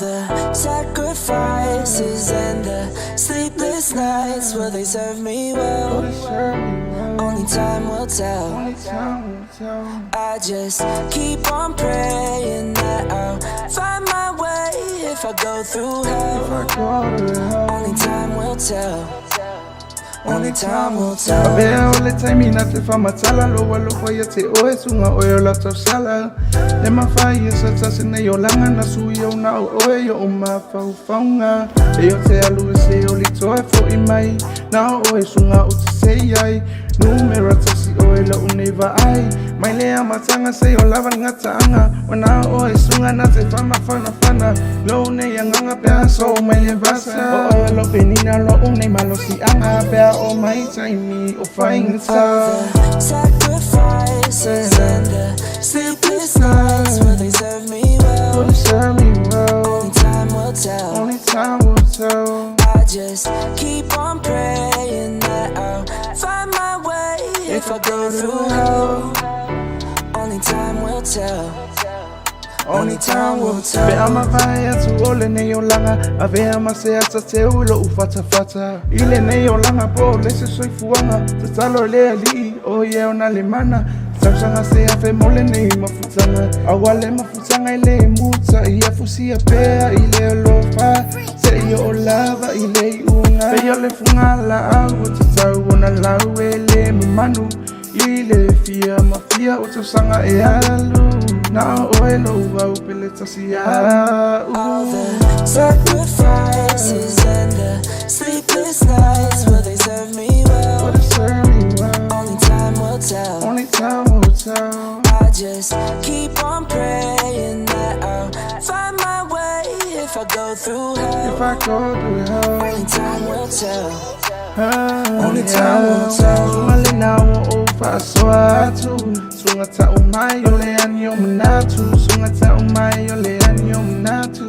the sacrifices and the sleepless nights, will they serve me well? Only time will tell. Only time will tell. I just keep on praying that I'll find my way if I go through If hell. I go to hell. Only time will tell. Only time will tell. Avea o le taimi na te whamatala Lo alofa ia te oe sunga oe o la tausala Le mawhai e sa tasi nei o langa Na sui au na o oe i o mawhaufaunga E o te alu e se o li toe fo i mai Na o oe sunga o te sei ai Numera tasi oe la unei vaai Mai le amatanga se o lava ngataanga O na oe sunga na te whama whana whana Lo nei anganga pea so mai le vasa O oe lo penina lo unei malo si anga Pea o mai taimi o whaingata. All the sacrifices and the sleepless nights, will they serve me Will well? they serve me well? Only time will tell. Only time will tell. I just keep on praying that I'll find my way if I go through hell. Only time will tell. Only time will Pe tell. ama vai atu o le nei o langa Avea ma se ata te ulo u fata fata I le nei o langa po le se soifuanga Tatalo le ali o ye o na le mana Tausanga se afe mo le nei mafutanga Awa le mafutanga i le muta I afusia pea i le alofa Se i o lava i le i unga Pe o le funga la au o te tau o na lau e le mamanu I le fia mafia o tausanga e alu Na oe lo au pele tasi au. All the sacrifices and the sleepless nights, will they serve me Will well? they serve me well? Only time will tell. Only time will tell. I just keep on praying that I'll find my way if I go through If hell. I go through hell. Only time will tell. Only Only time will tell. Sunga le na o o whaasoa atu Sunga ta o mai o le ani o manatu Sunga ta o mai o le ani o manatu.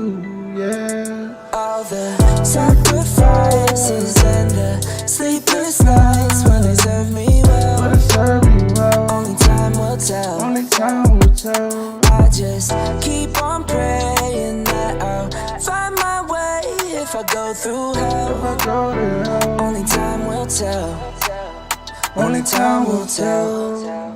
Yeah. All the sacrifices and the sleepless nights, will they serve me Will well? they serve me well? Only time will tell. Only time will tell. I just keep on praying that I'll find my way if I go through If hell. I go to hell. Only time will tell. Only time will tell.